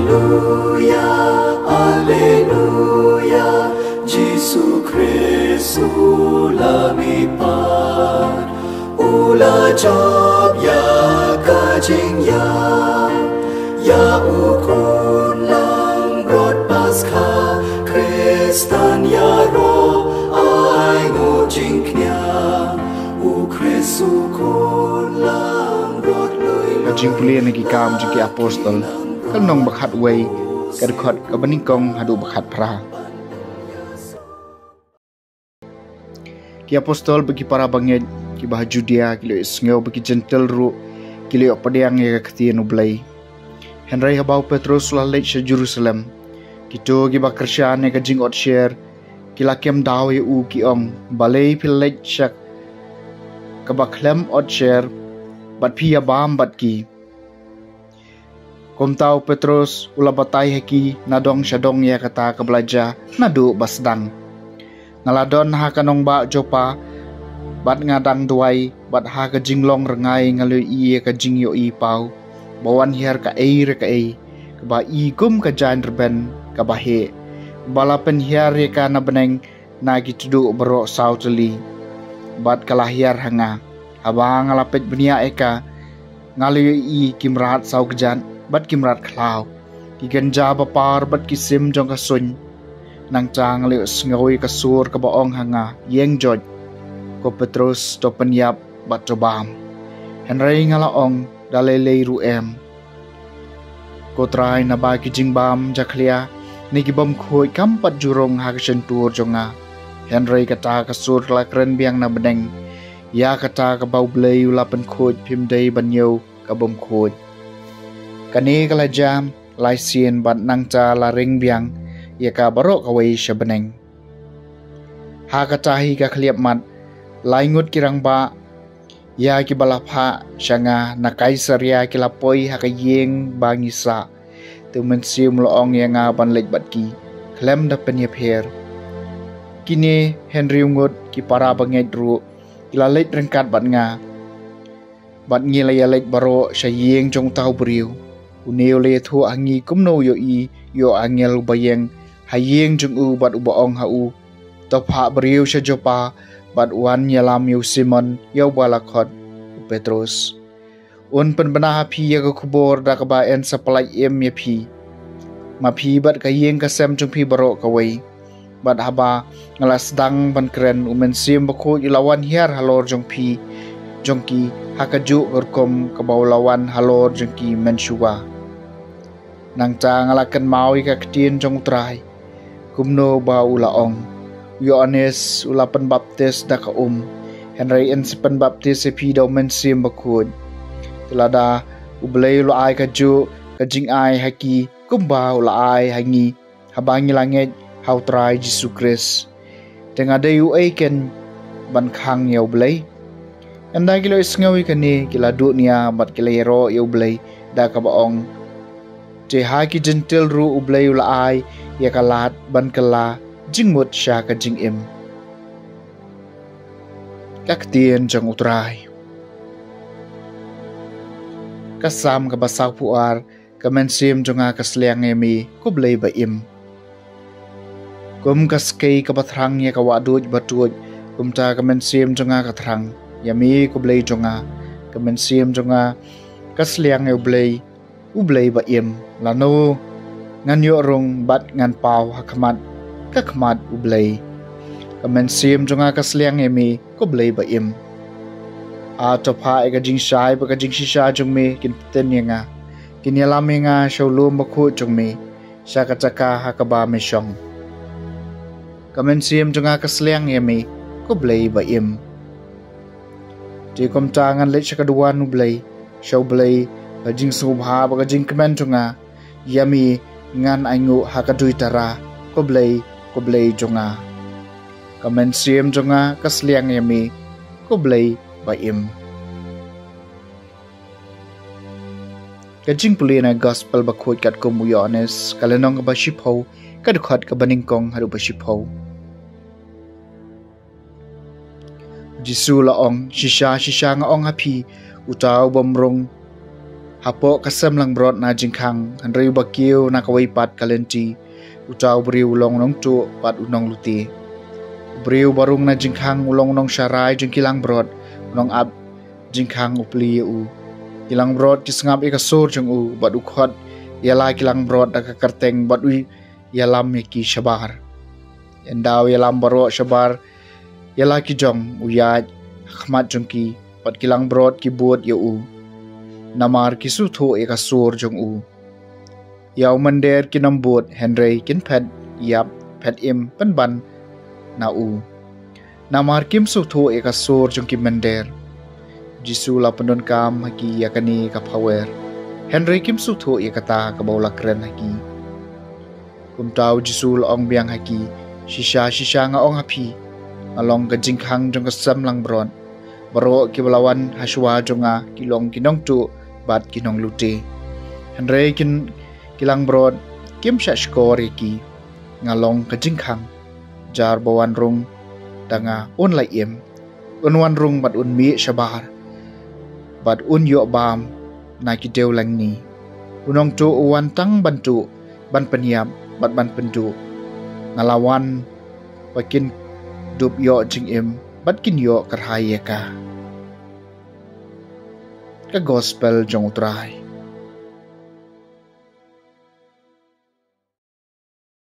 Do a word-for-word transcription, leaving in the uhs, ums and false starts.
Alleluia, Alleluia, Jisu Khrist u la mihpat, u la jop ïa ka jingïap, ïa u khun langbrot Paskha, Khristan ïaroh ai nguh jingkñia, u Khrist u khun langbrot lui. Ka jingpule na Ki Kam jong ki Apostol, ka lynnong ba khatwei, ka dkhot kaba nyngkong haduh ba khatphra. Ki apostol bad ki para bangeit kiba ha Judia ki la ïohsngew ba ki Jentil ruh ki la ïoh pdiang ïa ka ktien U Blei. Hynrei haba u Petros u la leit sha Jerusalem, kito kiba kyrshan ïa ka jingotsher ki la kem daw ïa u, ki ong, "Balei phi la leit sha kaba khlem otsher bad phi ïabam bad ki?" Kumta u Petros u la batai ha ki na dong sha dong ïa kata kaba la jia naduh ba sdang. Nga la don ha ka nongbah Joppa, bad nga dang duwai, bad ha ka jinglong rngai nga la ïohi ïa ka jingïohi paw ba wan hiar kaei re kaei, kaba i kum ka jaiñ rben kaba heh, ba la pynhiar ïa ka na bneng na ki tduh baroh saw tylli, bad ka la hiar ha nga. Haba nga la peit bniah ïa ka, nga la ïohi ki mrad saw kjat bad ki mrad khlaw, ki kynja ba par bad ki sim jong ka suiñ. Nangta nga la ïohsngew ïa ka sur kaba ong ha nga, "Ïeng joit, ko Petros, to pynïap bad to bam." Hynrei nga la ong, "Da lei lei ruh em, ko Trai, naba ki jingbam jakhlia ne ki bymkhuid kam pat ju rung ha ka shyntur jong nga." Hynrei kata ka sur ka la kren biang na bneng, "Ïa kata kaba U Blei u la pynkhuid phim dei ban ñiew ka bymkhuid." Kane ka la jia lai sien bad nangta la ring biang ïa ka baroh kawei sha bneng. Ha kata hi ka khlieh mat, lai ngut ki rangbah ïa kiba la phah sha nga na Kaisaria ki la poi ha ka ïing ba ngi sah. Te u Mynsiem u la ong ïa nga ban leit bad ki khlem da pynïapher. Kine hynriew ngut ki para bangeit ruh ki la leit ryngkat bad nga, bad ngi la ïaleit baroh sha ïing jong uta u briew. Une u la ïathuh ha ngi kumno u ïohi ïa u angel uba ïeng ha ïing jong u bad uba ong ha u, "To phah briew sha Joppa bad wan ïalam ïa u Simon, ïa uba la khot u Petros. Un pynbna ha phi ïa ka khubor da kaba yn sa pyllait im ïa phi, ma phi bad ka ïing ka sem jong phi baroh kawei." Bad haba nga la sdang ban kren, u Mynsiem Bakhuid u la wan hiar halor jong phi, jong ki, ha kajuh ka rukom kaba u la wan halor jong ki mynshuwa. Nangta nga la kynmaw ïa ka ktien jong u Trai, kumno ba u la ong, "U Ïoannis u la pynbaptis da ka um, hynrei yn sa pynbaptis ïa phi da u Mynsiem Bakhuid." Te lada U Blei u la ai kajuh ka jingai ha ki kumba u la ai ha ngi, haba ngi la ngeit ha u Trai Jisu Khrist, te nga dei uei kein ban khang ïa U Blei? Ynda ki la ïohsngew ïa kane, ki la duh nia bad ki la ïaroh ïa U Blei da kaba ong, "Te ha ki Jentil ruh U Blei u la ai ïa ka lad ban kylla jingmut sha ka jingim." Ka ktien jong u Trai. Ka Salm kaba sawphew ar. Ka mynsiem jong nga ka sliang ïa me, ko Blei ba im. Kum ka skei kaba thrang ïa ka wahduid ba tuid, kumta ka mynsiem jong nga ka thrang ïa me, ko Blei jong nga. Ka mynsiem jong nga ka sliang ïa U Blei, U Blei ba im. Lano ngan ïoh rung bad ngan paw ha khmat ka khmat U Blei? Ka mynsiem jong nga ka sliang ïa me, ko Blei ba im. A, to phah ïa ka jingshai bad ka jingshisha jong me kin pyntin ïa nga, kin ïalam ïa nga sha u lum bakhuid jong me, sha ka jaka ha kaba me shong. Ka mynsiem jong nga ka sliang ïa me, ko Blei ba im. Te kumta ngan leit sha ka duwan U Blei, sha U Blei, ka jingsngewbha bad ka jingkmen jong nga. Ïa me ngan ainguh ha ka duitara, ko Blei, ko Blei jong nga. Ka mynsiem jong nga ka sliang ïa me, ko Blei ba im. Ka jingpule na Gospel bakhuid katkum u Ïoannis, ka lynnong kaba shiphew, ka dkhot kaba nyngkong haduh ba shiphew. Jisu la ong, "Shisha, shisha nga ong ha phi, uta u bym rung Hapoh ka sem langbrot na jingkhang, hynrei uba kiew na kawei pat ka lynti, uta u briew u long u nongtuh bad u nonglute. U briew ba rung na jingkhang u long u nongsharai jong ki langbrot, u nongap jingkhang u plie ïa u. Ki langbrot ki sngap ïa ka sur jong u, bad u khot ïa la ki langbrot da ka kyrteng, bad u ïalam ïa ki shabar. Ynda u ïalam baroh shabar ïa la ki jong, u ïaid ha khmat jong ki, bad ki langbrot ki bud ïa u, namar ki sngewthuh ïa ka sur jong u. Ïa u mynder kin ym bud, hynrei kin phet ïap phet im pynban na u, namar kim sngewthuh ïa ka sur jong ki mynder. Jisu la pyndonkam ha ki ïa kane ka phawer, hynrei kim sngewthuh ïa kata kaba u la kren ha ki. Kumta u Jisu u la ong biang ha ki, shisha shisha nga ong ha phi, nga long ka jingkhang jong ka sem langbrot. Baroh kiba la wan ha shuwa jong nga ki long ki nongtuh bad ki nonglute, hynrei ki langbrot kim shah shkor ïa ki. Nga long ka jingkhang. Jar ba wan rung da nga un la im, un wan rung bad un mih shabar, bad un ïoh bam na ki dewlyngkni. U nongtuh u wan tang ban tuh, ban pynïap, bad ban pynduh. Nga la wan ba kin dup ïoh jingim, bad kin ïoh kyrhai ïa ka. Ka Gospel jong U Trai.